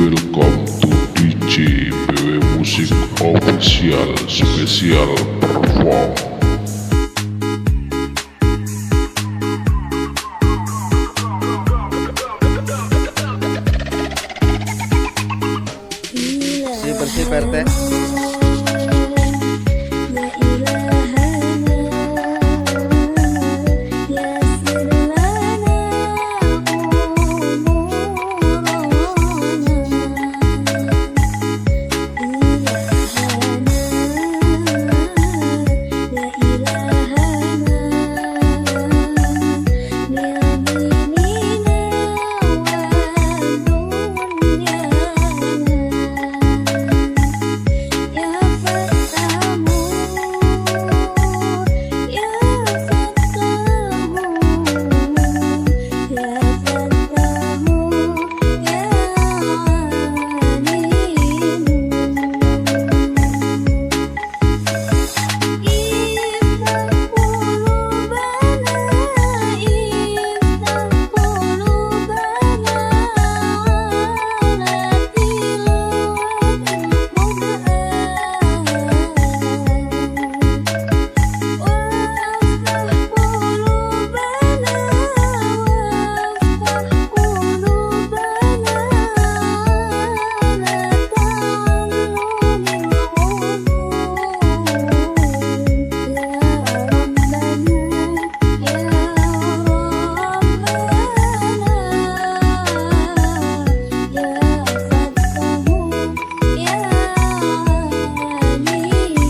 Welcome to DJ BW Music Official Special Perform. Bersih bersih, Pak RT. يا إلهنا يسر لنا أمورنا إلهنا يا إلهنا لديننا ودنيانا يا فتاه يا فتاه يا فتاه يا عليم افتح قلوبنا افتح قلوبنا على تلاوة القرآن وافتح قلوبنا وافتح قلوبنا على تعلم العلوم يا ربنا يا ربنا يا فتاه يا عليم.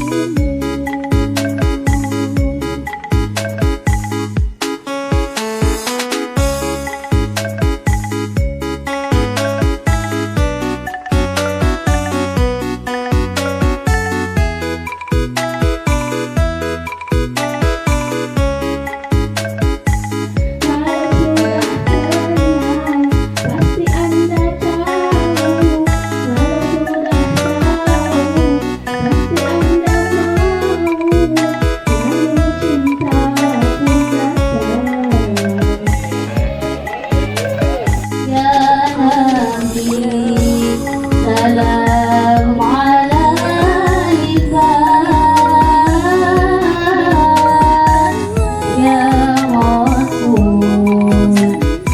Kalau sudah kenal, pasti Anda tahu. Kalau sudah tahu, pasti Anda mau. Lalu cinta pun datang. يا نبي سلام عليك يا رسول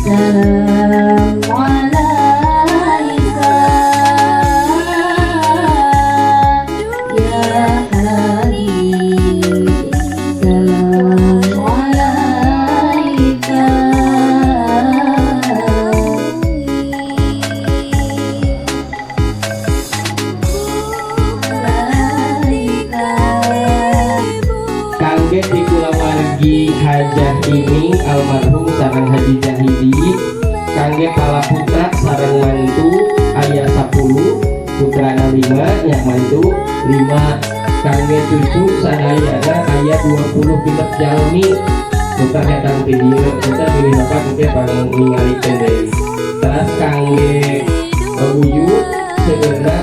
سلام عليك يا حبيب سلام عليك. عليك. Kangge ti kulawargi Hajah Iming almarhum sareng Haji Jahidi, kangge pala putra sareng mantu aya 10, putrana 5 nya, mantu 5. Kangge cucu sadayana aya 20 genep jalmi. Putra datang ti dieu, putra pilih bapak engke pang ningalikeun deui. Terus kangge buyut sebenarnya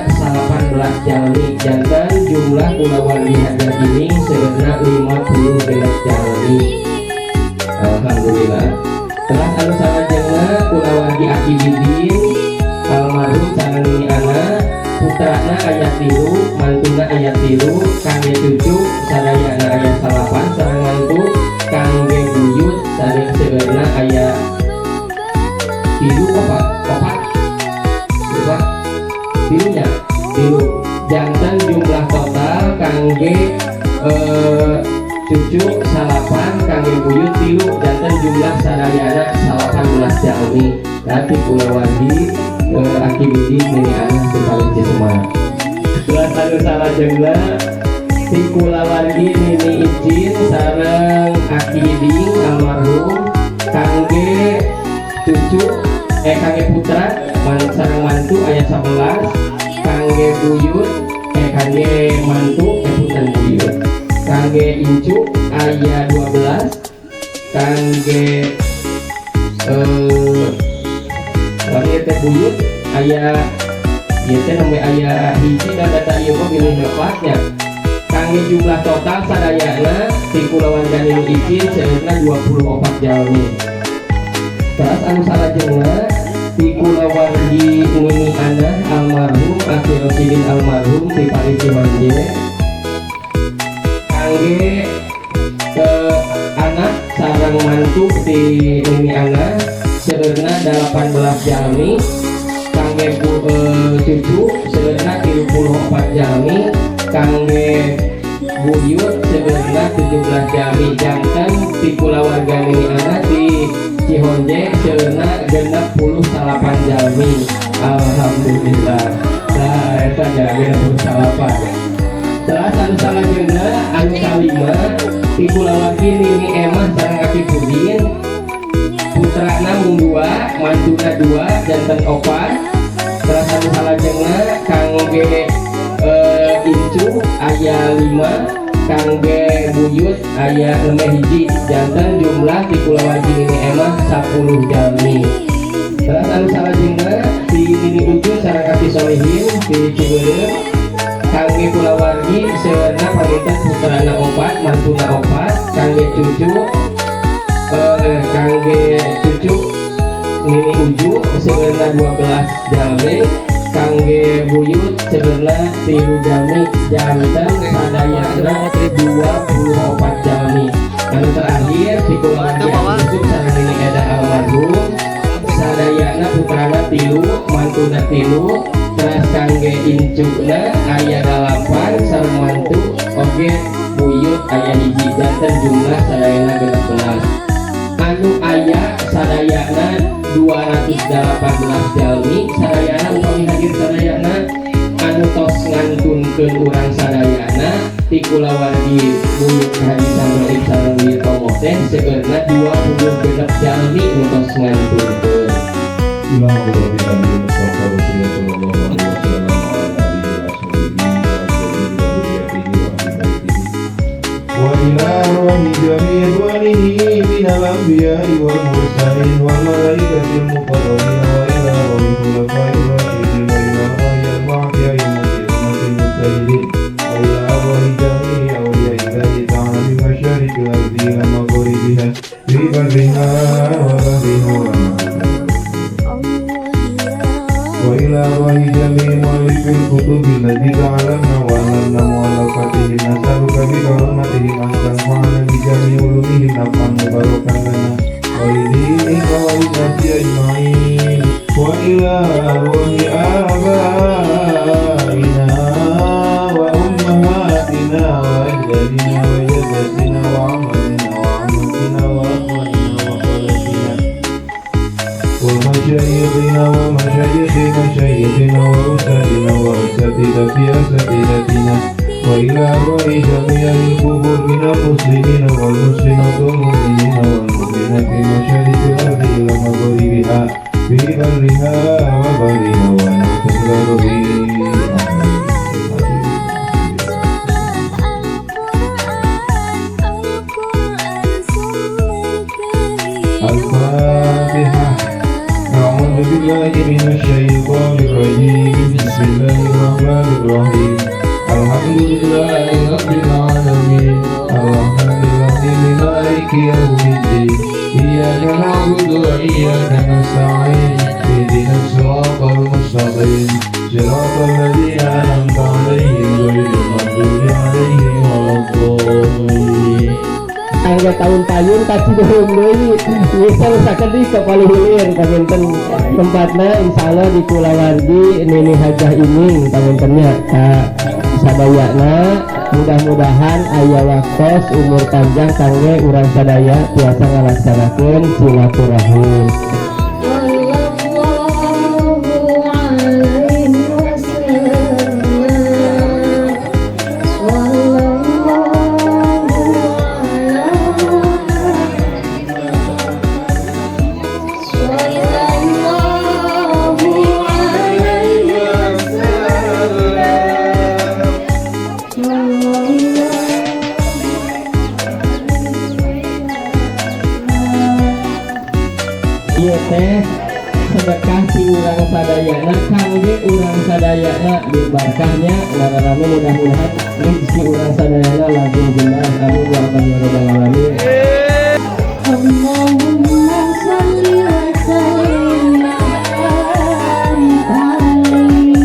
18 jalmi. Janten jumlah kulawargi Hajah Iming sebenarnya 50 genep jalmi. Alhamdulillah. Terus anu salajengna kulawargi Aki Bidin almarhum sareng Nini Ana, putrana aya 3, mantuna aya 3. Kangge cucu sadayana aya 9 sareng mantu. Kangge buyut sareng sebenarnya aya 3, opat, opat, opat, 3 nya, 3. Janten jumlah total kangge cucu 9, kangge buyut 3, janten jumlah sadayana 18 jalmi. Berarti kulawargi Aki Bidi Nini Ana di Cisma. Terus anu salajengna ti kulawargi Nini Icin sareng Aki Ding almarhum, kangge cucu, eh, kangge putra sareng mantu aya 11. Kangge buyut, eh, kangge mantu, eh, punten, buyut, kangge incu aya 12. Kangge kangge teh buyut aya ieu teh nembe aya 1 dan data ieu mah bilih lepatnya. Kangge jumlah total sadayana ti kulawarga Nini Icin sebenarnya 24 jalmi. Terus anu salajengna ti kulawargi Nini Ana. Pudin almarhum di Pari Cihonje. Kangge ke anak sareng mantu di Nini Ana seueurna 18 jalmi, kangge cucu seueurna 34 jalmi, kangge buyut seueurna 17 jalmi. Janten ti kulawarga Nini Ana di Cihonje seueurna 68 jalmi. Alhamdulillah. Nah, eta nya 68. Terus anu salajengna, anu kalima, ti kulawargi Nini Emah sareng Aki Pudin, putrana mung dua, mantuna dua, janten opat. Terus anu salajengna kangge incu aya lima, kangge buyut aya nembe hiji, janten jumlah di kulawargi Nini Emah 10 jalmi. Terus anu salajengna di Nini Ujung sareng Aki Solihin di Cibeureum, kangge kulawargi seueurna panginten putrana opat, mantuna opat, kangge cucu Nini Uju seueurna 12 jalmi, kangge buyut seueurna 3 jalmi, janten sadayana 24 jalmi. Anu terakhir di kulawargi Yusuf sareng Nini Eda almarhum, sadayana putrana tilu, mantuna tilu, terus kangge incuna aya dalapan sareng mantu oge buyut aya hiji, janten jumlah sadayana 16. Anu aya sadayana 218 jalmi sadayana. Upami hadir sadayana, anu tos ngantunkeun urang sadayana ti kulawargi buyut Haji Sandroib sareng Buyut Tomo teh seueurna 26 jalmi nu tos ngantunkeun. إلى حضرة النبي المصطفى رسول الله صلى الله عليه وسلم وعلى آله وصحبه وأزواجه وذريته وأهل بيته وإلى أرواح جميع إخوانه من الأنبياء والمرسلين والملائكة المقربين وإلى أرواح الخلفاء الراشدين وإلى أرواح أربعة أئمة الأمة المجتهدين وإلى أرواح جميع أولياء الله تعالى من مشارق الأرض إلى مغاربها في برها وبحرها وإلى أرواح جميع مؤلف الكتب التي تعلمنا وعلمنا مؤلفاتهم، نسألك بكرامتهم أن تنفعنا بجميع علومهم نفعا مباركا لنا ولدينك وللناس أجمعين. وإلى أرواح آبائنا وأمهاتنا وأجدادنا وجداتنا وعماتنا وعماتنا وأخواننا وخالاتنا ومشايخنا ومشايخ مشايخنا وأستاذنا وأساتذة أساتذتنا وإلى أرواح جميع القبور من المسلمين والمسلمات والمؤمنين والمؤمنات في مشارق الأرض إلى مغاربها في برها وبحرها ونفس. الفاتحة. أعوذ بالله من الشيطان الرجيم. بسم الله الرحمن الرحيم. الحمد لله رب العالمين الرحمن الرحيم مالك يوم الدين إياك نعبد وإياك نستعين اهدنا الصراط المستقيم صراط الذين أنعمت عليهم غير المغضوب عليهم ولا الضالين. Angga tahun payun ka Cidohong deui, nyesel sakedik ke palih hilir. Panginten tempatna insyaallah di kulawargi Nini Hajah ini. Pangintennya ka sadayana mudah-mudahan aya waktos umur panjang kangge urang sadaya tiasa ngalaksanakeun silaturahim. Sallallahu alaihi wasallam. Sallallahu ala Sallallahu alaihi wasallam. Sallallahu. Ieu teh sedekah ti urang sadayana kangge urang sadayana, berkahnya nararame, mudah-mudahan rezeki urang sadayana langsung jelas. Amin ya Allah ya rabbal alamin. اللهم صل وسلم وبارك عليه.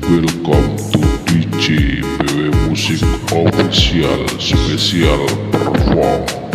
Welcome to DJ BW Music Official Special Perform.